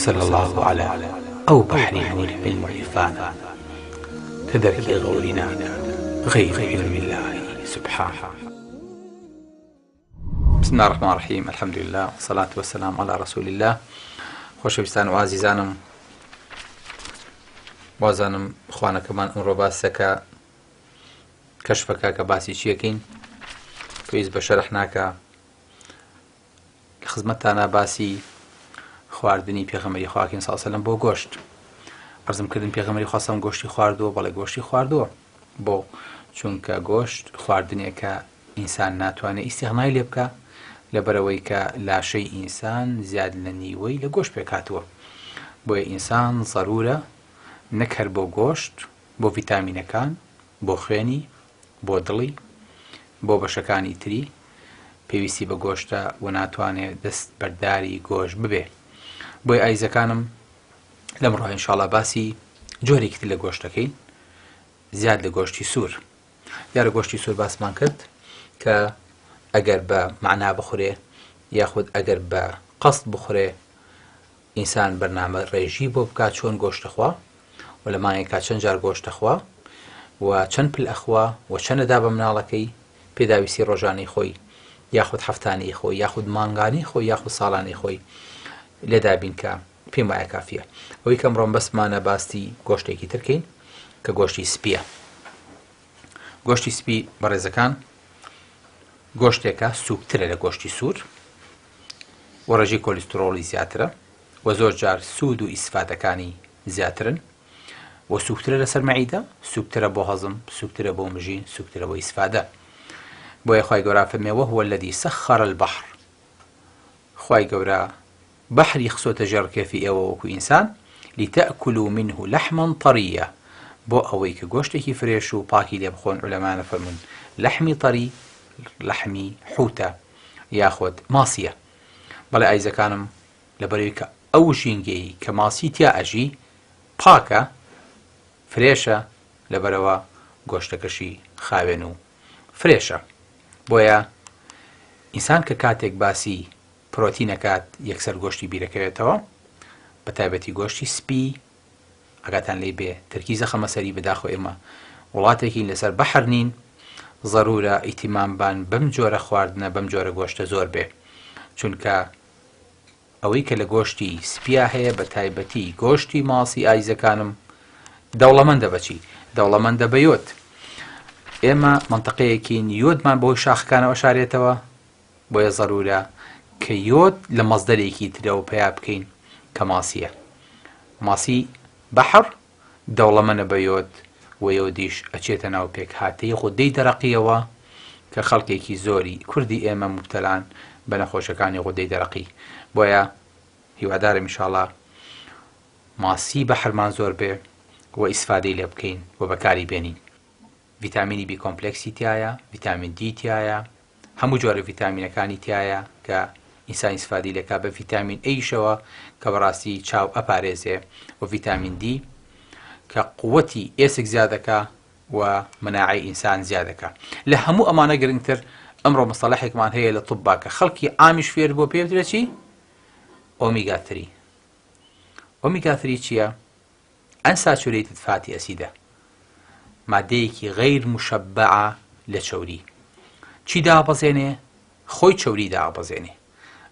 وصلی اللە علی ئەو بەحری نوری علم و عیرفانە کە دەرکی غەوری ناکات غەیری علم اللە سبحانە. بسم اللە الرحمن الرحیم الحمد لله والصلاة والسلام علی رسول اللە خۆشەویستان و ئازیزانم وازانم خوانەکەمان ئەمڕۆ باسەکە کەشفەکە کە باسی چیەکەین پێویست بە شەرح ناکە لە خزمەتتانا باسی خواردنی پێغەمبەری خوا کەین صلی سەلەم بۆ گۆشت عەرزم کردن پێغەمبەری خوا سەم گۆشتی خواردووە بەڵێ گۆشتی خواردووە بۆ چونکە گۆشت خواردنێکە ئینسان ناتوانێت ئیستیغنای لێ بکە لەبەرەوەی کە لاشەی ئینسان زیاد لە نیوەی لە گۆشت پێکهاتووە بۆیە ئینسان زەرورە نەک هەر بۆ گۆشت بۆ ڤیتامینەکان بۆ خوێنی بۆ دڵی بۆ بەشەکانی تری پێویستی بە گۆشتە و ناتوانێ دەست بەرداری گۆشت ببێ بۆیە ئایزەکانم لەمڕۆ ئینشاڵا باسی جۆرێکی تر لە گۆشت دەکەین زیاد لە گۆشتی سوور دیارە گۆشتی سوور باسمان کرد کە ئەگەر بە معنا بخورێ یاخود ئەگەر بە قەست بخورێ ئینسان بەرنامە ڕێژی بۆ بکات چۆن گۆشت دەخوا و لە مانگێکا چەند جار گۆشت دەخوا و چەند پل ئەخوا و چەند ئەدا بە مناڵەکەی پێداویستی ڕۆژانەی خۆی یاخود هەفتانەی خۆی یاخود مانگانەی خۆی یاخود ساڵانەی خۆی لێ دابین کە پێم وایە کافیە ئەوەی کەم ڕۆم بەسمانە باستی گۆشتێکی ترکەین کە گۆشتی سپیە گۆشتی سپی بەڕێزەکان گۆشتێکە سوکترە لە گۆشتی سوور و ڕێژەی کۆلیسترۆڵی زیاترە و زۆر جار سوود و ئیسفادەکانی زیاترن و سوکترە لەسەر مەعیدە سوکترە بۆ هەزم سوکترە بۆ مژین سوکترە بۆ ئیسفادە بۆیە خوای گەورە فەرمێ وهو الذی سخر البحر خوای گەورە بەحری خسۆتە ژێر ڕکێفی ئێوە وەکو ئینسان لتأکلوا منه لحما طریا بۆ ئەوەی کە گۆشتێکی فرێش و پاکی لێ بخۆن عولەمایان فەرموون لەحمی طری لەحمی حوتە یاخود ماسیە بەڵێ ئایزەکانم لەبەرەوەی کە ئەو ژینگەی کە ماسی تیا ئەژی پاکە فرێشە لەبەرەوە گۆشتەکەشی خاوێن و فرێشە بۆیە ئینسان کە کاتێک باسی پرۆتین ئەکات یەکسەر گۆشتی بیرەکەوێتەوە بە تایبەتی گۆشتی سپی ئاگاتان لێی بێ تەرکیز ئەخەمە سەری بەداخەوە ئێمە وڵاتێکین لەسەر بەحر نین زەرورە ئیتیمامبان بەم جۆرە خواردنە بەم جۆرە گۆشتە زۆر بێ چونکە ئەوەی کە لە گۆشتی سپیا هەیە بە تایبەتی گۆشتی ماسی ئایزەکانم دەوڵەمەندە بەچی دەوڵەمەندە بە یۆد ئێمە منطقەیەکین یۆدمان بەهۆی شاخەکانەوە شارێتەوە بۆیە زەرورە کە یۆد لە مەسدەرێکی ترەوە پەیا بکەین کە ماسیە. ماسی بەحر دەوڵەمەنە بە یۆد و یۆدیش ئەچێتە ناو پێکهاتەی غودەی دەرەقیەوە کە خەڵکێکی زۆری کوردی ئێمە موبتەلان بە نەخۆشەکانی غودەی دەرەقی بۆیە هیوادارم ئیشاڵا ماسی بەحرمان زۆر بێ و ئیسفادەی لێ بکەین و بەکاری بێنین. ڤیتامینی بی کۆمپلێکسی تیایە، ڤیتامین دی تیایە، هەموو جۆرە ڤیتامینەکانی تیایە کە ئینسان ئیسفادەی لێکا بە ڤیتامین ئەیشەوە کە بەڕاستی چاو ئەپارێزێ و ڤیتامین دی کە قوتی ئێسک زیادەکا و مناعەی ئینسان زیادەکا. لە هەموو ئەمانە گرنگتر ئەمڕۆ مستەڵەحێکمان هەیە لە طبا کە خەڵکی عامیش فێر بووە پێی وترێ چی؟ ئۆمیگا تری. ئۆمیگا تری چییە؟ Unsaturated fatty acid ە، ماددەیەکی غەیر موشەبەعە لە چەوری. چی دابەزێنێ؟ خۆی چەوری دابەزێنێ.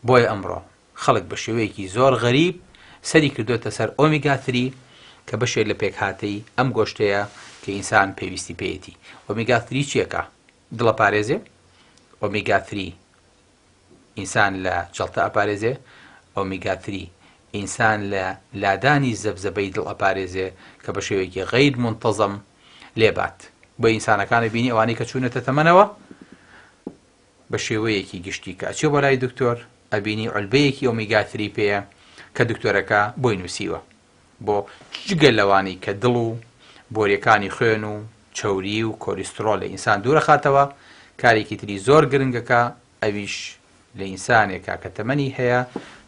بۆیە ئەمڕۆ خەڵک بە شێوەیەکی زۆر غەریب سەری کردۆتە سەر ئۆمیگا تری کە بەشێک لە پێکهاتەی ئەم گۆشتەیە کە ئینسان پێویستی پێیەتی. ئۆمیگا تری چیەکا؟ دڵەپارێزێ؟ ئۆمیگا تری ئینسان لە جەڵتە ئەپارێزێ، ئۆمیگا تری ئینسان لە لادانی زەبزەبەی دڵ ئەپارێزێ کە بە شێوەیەکی غەیر مونتەزەم لێ بات. بۆیە ئینسانەکان ئەبینی ئەوانەی کە چوونەتە تەمەنەوە بە شێوەیەکی گشتی کە ئەچێ بۆ لای دکتۆر ئەبینی عولبەیەکی ئۆمیگا تری پێیە کە دکتۆرەکە بۆی نووسیوە بۆ جگە لەوانەی کە دڵ و بۆریەکانی خوێن و چەوری و کۆلیسترۆڵ لە ئینسان دوورەخاتەوە، کارێکی تری زۆر گرنگەکە ئەویش لە ئینسانێکا کە تەمەنی هەیە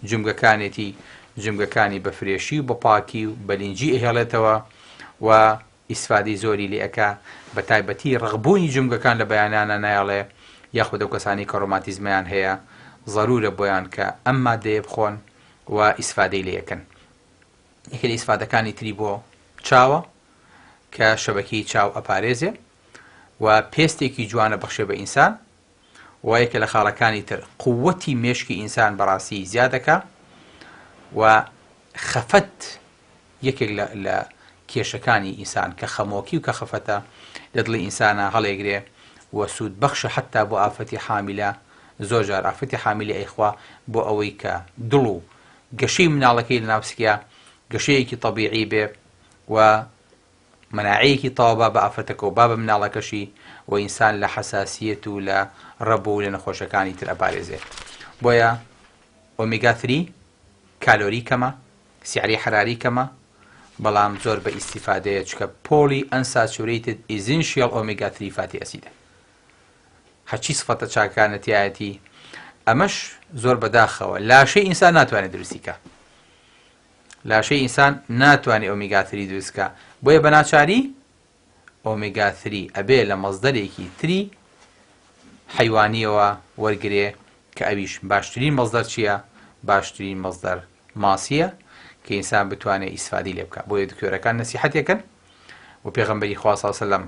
جومگەکانێتی، جومگەکانی بە فرێشی و بە پاکی و بە لینجی ئەهێڵێتەوە و ئیسفادەی زۆری لێ ئەکا، بە تایبەتی ڕەقبوونی جومگەکان لە بەیانانا نایەڵێ، یاخود ئەو کەسانەی کە ڕۆماتیزمەیان هەیە زەرورە بۆیان کە ئەم مادەیە بخۆن و ئیسفادەی لێ ئەکەن. یەکێ لە ئیسفادەکانی تری بۆ چاوە کە شەبەکەی چاو ئەپارێزێ و پێستێکی جوانە بەخشێ بە ئینسان و یەکێ لە خاڵەکانی تر قووەتی مێشکی ئینسان بەڕاستی زیادەکا و خەفەت یەکێک لە لە کێشەکانی ئینسان کە خەمۆکی و کە خەفەتە لە دڵی ئینسانا هەڵێگرێ و سوود بەخشە حەتتا بۆ ئافرەتی حامیلە زۆر جار ئافرەتی حامیلە ئەیخوا بۆ ئەوەی کە دڵ و گەشەی مناڵەکەی لە ناو سکیا گەشەیەکی تەبیعی بێ و مەناعەیەکی تەواو با بە ئافرەتەکە و با بە مناڵەکەشی و ئینسان لە حەساسیەت و لە ڕەبۆ و لە نەخۆشەکانی تر ئەپارێزێ بۆیە ئۆمیگا ثری کالۆری کەمە سعری حراری کەمە بەڵام زۆر بە ئیستیفادەیە چکە polyunsaturated essential omega three fatty acid ە هەرچی سفەتە چاکانە تیایەتی ئەمەش زۆر بەداخەوە لاشەی ئینسان ناتوانێت دروستی کە لاشەی ئینسان ناتوانێت omega three دروست کە بۆیە بە ناچاری omega three ئەبێ لە مەزدەرێکی تری حەیوانیەوە وەرگرێ کە ئەویش باشترین مەزدەر چییە؟ باشترین مەزدەر ماسیە کە ئینسان بتوانێت ئیسفادی لێ بکە بۆیە دکتۆرەکان نەسیحەتێکن و پێغەمبەری خوا صلی سەلەم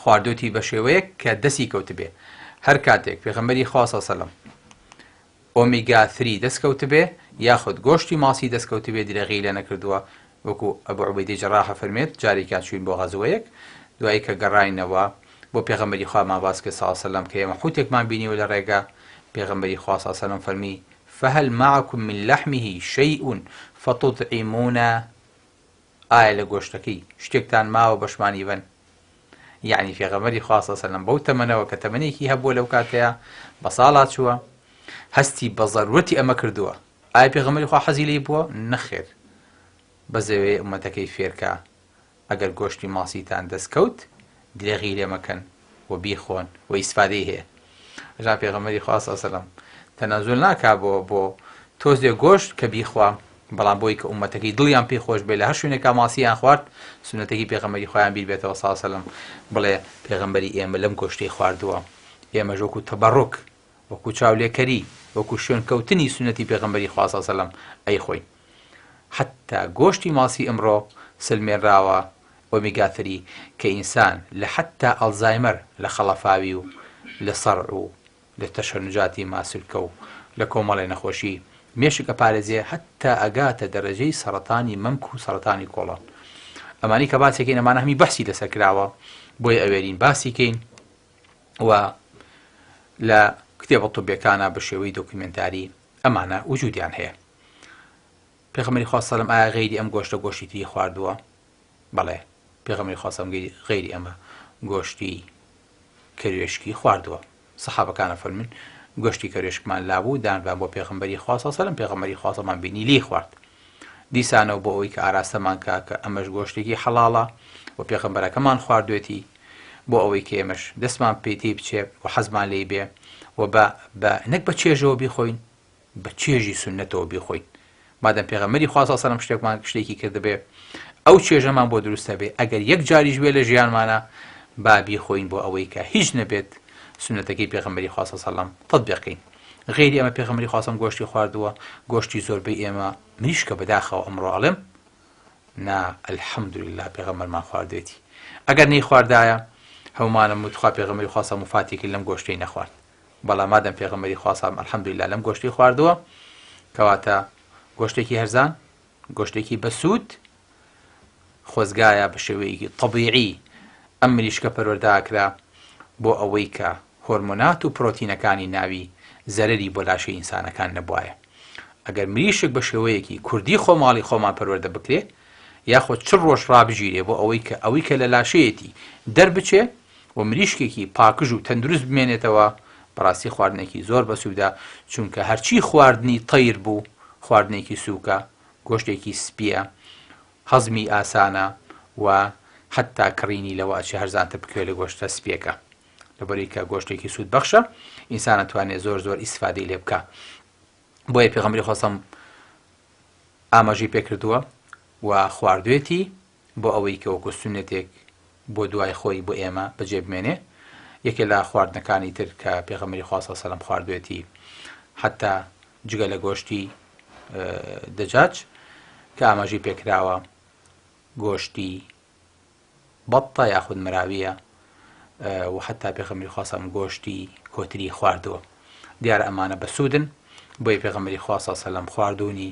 خواردوتی بە شێوەیەک کە دەسی کەوتبێ هەر کاتێک پێغەمبەری خوا صلی سەلەم omega three دەست کەوتبێ یاخود گۆشتی ماسی دەست کەوتبێ درێغی لێ نەکردووە وەکو ئەبو عوبەیدەی جەڕاح ئەفەرموێت جارێکیان چووین بۆ غەزوەیەک دوایی کە گەڕاینەوە بۆ پێغەمبەری خوامان باس کرد صلی سلم کە ئێمە حوتێکمان بینیوە لە ڕێگا پێغەمبەری خوا صلی سلم فەرمی فهل معكم من لحمه شيء فتطعمونا ئایا لە گۆشتەکەی شتێکتان ماوە بەشمانی بەن؟ یەعنی پێغەمبەری خوا صلی سلم بەو تەمەنەوە کە تەمەنێکی هەبووە لەو کاتەیا بە ساڵا چووە هەستی بە زەرورەتی ئەمە کردووە ئایا پێغەمبەری خوا حەزی لێی بووە؟ نەخێر بەزەوێ ئومەتەکەی فێرکا ئەگەر گۆشتی ماسیتان دەست کەوت درێغی لێ مەکەن و بیخۆن و ئیسفادەی هەیە جا پێغەمبەری خوا صلی سلم تەنەزول ناکا بۆ بۆ تۆزێ گۆشت کە بیخوا بەڵام بۆی کە ئومەتەکەی دڵیان پێی خۆش بێ لە هەر شوێنێکا ماسییان خوارد سوننەتەکەی پێغەمبەری خۆیان بیر بێتەوە صلی سلم بڵێ پێغەمبەری ئێمە لەم گۆشتەی خواردووە ئێمەش وەکو تەبەڕک وەکو چاولێکەری وەکو شوێن کەوتنی سوننەتی پێغەمبەری خوا صلی سلم ئەیخۆین حەتتا گۆشتی ماسی ئمڕۆ سلمێنراوە omega three کە ئینسان لە حەتتا ئەلزایمەر لە خەڵەفاوی و لە سەڕع و لە تەشەنوجاتی ماسولکە و لە کۆمەڵێ نەخۆشی مێشک ئەپارێزێ حەتتا ئەگاتە دەرەجەی سەڕەتانی مەمک و سەڕەتانی کۆڵۆن ئەمانی کە باسێکین ئەمانە هەمی بەحسی لەسەر کراوە بۆیە ئەوێرین باسی کەین و لە کتێبە طبیەکانە بە شێوەی دۆکیومێنتاری ئەمانە وجودیان هەیە پێغەمبەری خوا سەلام ئایا غەیری ئەم گۆشتە گۆشتی تری خواردووە؟ بەڵێ پێغەمبەری خوا سەلام غەیری ئەمە گۆشتی کەروێشکی خواردووە سەحابەکان ئەفەرموون گۆشتی کەروێشکمان لابوو دانرا بۆ پێغەمبەری خوا صلی سەلام پێغەمبەری خوا سەلام بینی لێی خوارد دیسانەوە بۆ ئەوەی کە ئاراستەمان کا کە ئەمەش گۆشتێکی حەڵاڵە و پێغەمبەرەکەمان خواردوێتی بۆ ئەوەی کە ئێمەش دەستمان پێی تێ بچێ و حەزمان لێی بێ و بە بە نەک بە چێژەوە بیخۆین بە چێژی سوننەتەوە بیخۆین مادەم پێغەمبەری خوا صلی سەلام شتێکمان شتێکی کردبێ ئەو چێژەمان بۆ دروستە بێ ئەگەر یەک جاریش بێ لە ژیانمانە با بیخۆین بۆ ئەوەی کە هیچ نەبێت سوننەتەکەی پێغەمبەری خوا صلی سەلام تطبیق کەین غەیری ئەمە پێغەمبەری خوا صلی گۆشتی خواردووە گۆشتی زۆربەی ئێمە مریشکە بەداخەوە ئەمڕۆ ئەڵێم نا الحمدللە پێغەمبەرمان خواردوێتی ئەگەر نەیخواردایە هەموومانم وت خوا پێغەمبەری خوا صلی وفاتی کرد لەم گۆشتەی نەخوارد بەڵام مادەم پێغەمبەری خوا صلی الحمدللە لەم گۆشتەی خواردووە کەواتە گۆشتێکی هەرزان گۆشتێکی بەسوود خۆزگایە بە شێوەیەکی طبیعی ئەم مریشکە پەروەردەکرا بۆ ئەوەی کە هۆرمۆنات و پرۆتینەکانی ناوی زەرەری بۆ لاشەی ئینسانەکان نەبوایە ئەگەر مریشک بە شێوەیەکی کوردی خۆماڵی خۆمان پەروەردە بکرێ یاخود چ ڕۆژ ڕابگیرێ بۆ ئەوەی کە ئەوەی کە لە لاشەیەتی دەربچێ و مریشکێکی پاکژ و تەندروست بمێنێتەوە بەڕاستی خواردنێکی زۆر بەسوودە چونکە هەرچی خواردنی تەیر بوو خواردنێکی سووکە گۆشتێکی سپیە هەزمی ئاسانە و حتا کڕینی لەوە ئەچێ هەرزانتر بکوێ لە گۆشتە سپیەکە لەبەری کە گۆشتێکی سوود بەخشە ئینسان ئەتوانێت زۆر زۆر ئیسفادەی لێ بکە بۆیە پێغەمبەری خوا سەم ئاماژەی پێکردووە و خواردوێتی بۆ ئەوەی کە وەکو سوننەتێک بۆ دوای خۆی بۆ ئێمە بەجێ بمێنێ یەکێ لە خواردنەکانی تر کە پێغەمبەری خوا صلی سەلام خواردوێتی حتا جگە لە گۆشتی دەجاج کە ئاماژەی پێکراوە گۆشتی بەتە یاخود مراویە و حتا پێغەمبەری خوا سەم گۆشتی کۆتری خواردووە دیارە ئەمانە بەسوودن بۆیە پێغەمبەری خوا سەلام خواردونی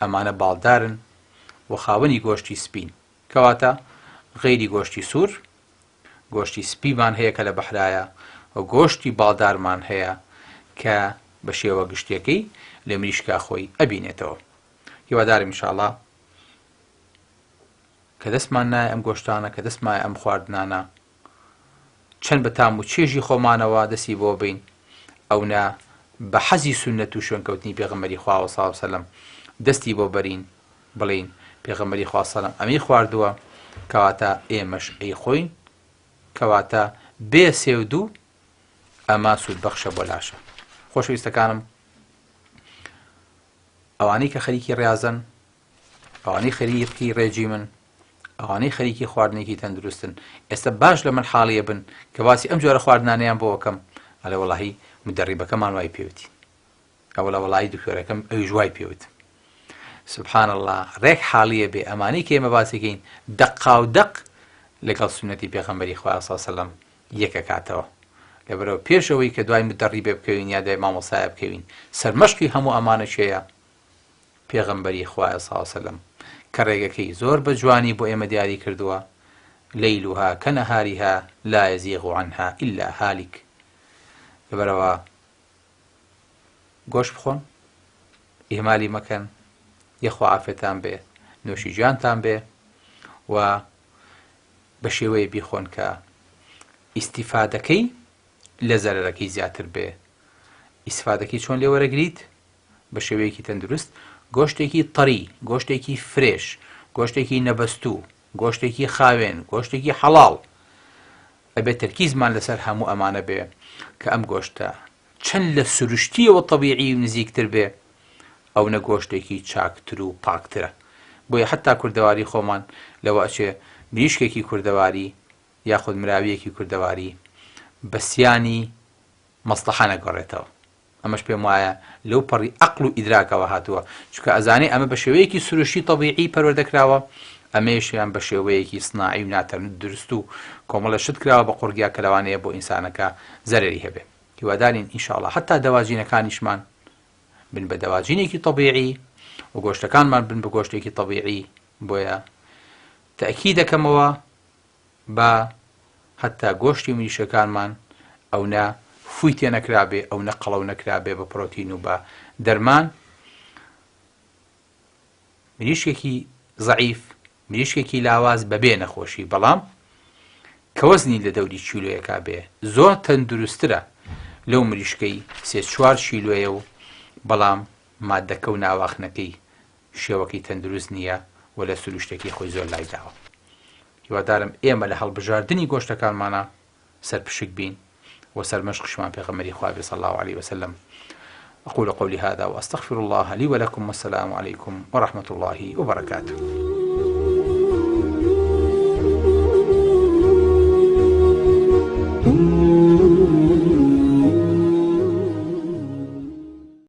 ئەمانە باڵدارن و خاوەنی گۆشتی سپین کەواتە غەیری گۆشتی سوور گۆشتی سپیمان هەیە کە لە بەحرایە و گۆشتی باڵدارمان هەیە کە بە شێوە گشتیەکەی لە مریشکا خۆی ئەبینێتەوە. هیوادارم ئینشاڵا کە دەستمان نایە ئەم گۆشتانە کە دەستمایە ئەم خواردنانە چەند بە تام و چێژی خۆمانەوە دەستی بۆ بین ئەونە بە حەزی سوننەت و شوێنکەوتنی پێغەمبەری خوا صلی اللە علیە وسلم دەستی بۆ بەرین بڵێین پێغەمبەری خوا سەلام ئەمەی خواردووە کەواتە ئێمەش ئەیخۆین کەواتە بێ سێ و دوو ئەمە سوودبەخشە بۆ لاشە خۆشەویستەکانم ئەوانەی کە خەریکی ڕاضن ئەوانەی خەریکی ڕێجیمن ئەوانەی خەریکی خواردنێکی تەندروستن ئێستا باش لە من حاڵیە بن کە باسی ئەم جۆرە خواردنانیان بۆکەم ئەلێ وەڵاهی مدەڕیبەکەمان وای پێوتی ئەوەڵا وەڵایی دکتۆرەکەم ئەویش وای پێوت سبحان اللە ڕێک حاڵیە بێ ئەمانەی کە ئێمە باسیکەین دەقاو دەق لەگەڵ سوننەتی پێغەمبەری خوا صلی اللە علیه وسلم یەکەکاتەوە لەبەرەوە پێش ئەوەی کە دوای مدەڕیبێ بکەوین یا دوای مامۆستایە بکەوین سەرمەشقی هەموو ئەمانە کێیە پێغەمبەری خوایە صلی اللە علیه وسلم کە ڕێگەکەی زۆر بە جوانی بۆ ئێمە دیاری کردووە لەیلها کەنەهاریها لا یزیغ عنها الا هالک لەبەرەوە گۆشت بخۆن ئیهمالی مەکەن یەخوا عافێتان بێ نۆشی گیانتان بێ و بە شێوەیە بیخۆن کە ئیسیفادەکەی لە زەرەرەکەی زیاتر بێ ئیسفادەکەی چۆن لێ وەرەگریت بە شێوەیەکی تەندروست گۆشتێکی تەری گۆشتێکی فرێش گۆشتێکی نەبەستوو گۆشتێکی خاوێن گۆشتێکی حەڵاڵ ئەبێت تەرکیزمان لەسەر هەموو ئەمانە بێ کە ئەم گۆشتە چەند لە سروشتیەوە تەبیعی و نزیکتر بێ ئەونە گۆشتێکی چاکتر و پاکترە بۆیە حەتا کوردەواری خۆمان لەوە ئەچێ مریشکێکی کوردەواری یاخود مراویەکی کوردەواری بە سیانی مەسڵەحە نەگۆڕێتەوە ئەمەش پێم وایە لەو پەڕی ئەقڵ و ئیدراکەوە هاتووە چونکە ئەزانێ ئەمە بە شێوەیەکی سروشتی تەبیعی پەروەردە کراوە ئەمەیشیان بە شێوەیەکی سناعی و ناتەندروست و کۆمەڵە شت کراوە بە قوڕگیا کە لەوانەیە بۆ ئینسانەکە زەرەری هەبێ هیوادارین ئینشاءاللە حتا دەواجینەکانیشمان بن بە دەواجینێکی تەبیعی و گۆشتەکانمان بن بە گۆشتێکی تەبیعی بۆیە تەئکید دەکەمەوە با هەتا گۆشتی مریشکەکانمان ئەونە فووی تێ نەکرابێ ئەونە قەڵەو نەکرابێ بە پرۆتین و بە دەرمان مریشکێکی زەعیف مریشکێکی لاواز بەبێ نەخۆشی بەڵام کە وەزنی لە دەوری کیلۆیەکا بێ زۆر تەندروسترە لەو مریشکەی سێ چوار کیلۆیە و بەڵام مادەکە و ناواخنەکەی شێوەکەی تەندروست نییە و لە سروشتەکەی خۆی زۆر لایداوە. هیوادارم ئێمە لە هەڵبژاردنی گۆشتەکانمانا سەرپشک بین و سەرمەشقیشمان پێغەمبەری خوا بێ صلی اللە علیه وسلم أقول قولي هذا وأستغفر الله لي ولكم والسلام عليكم ورحمة الله وبركاته.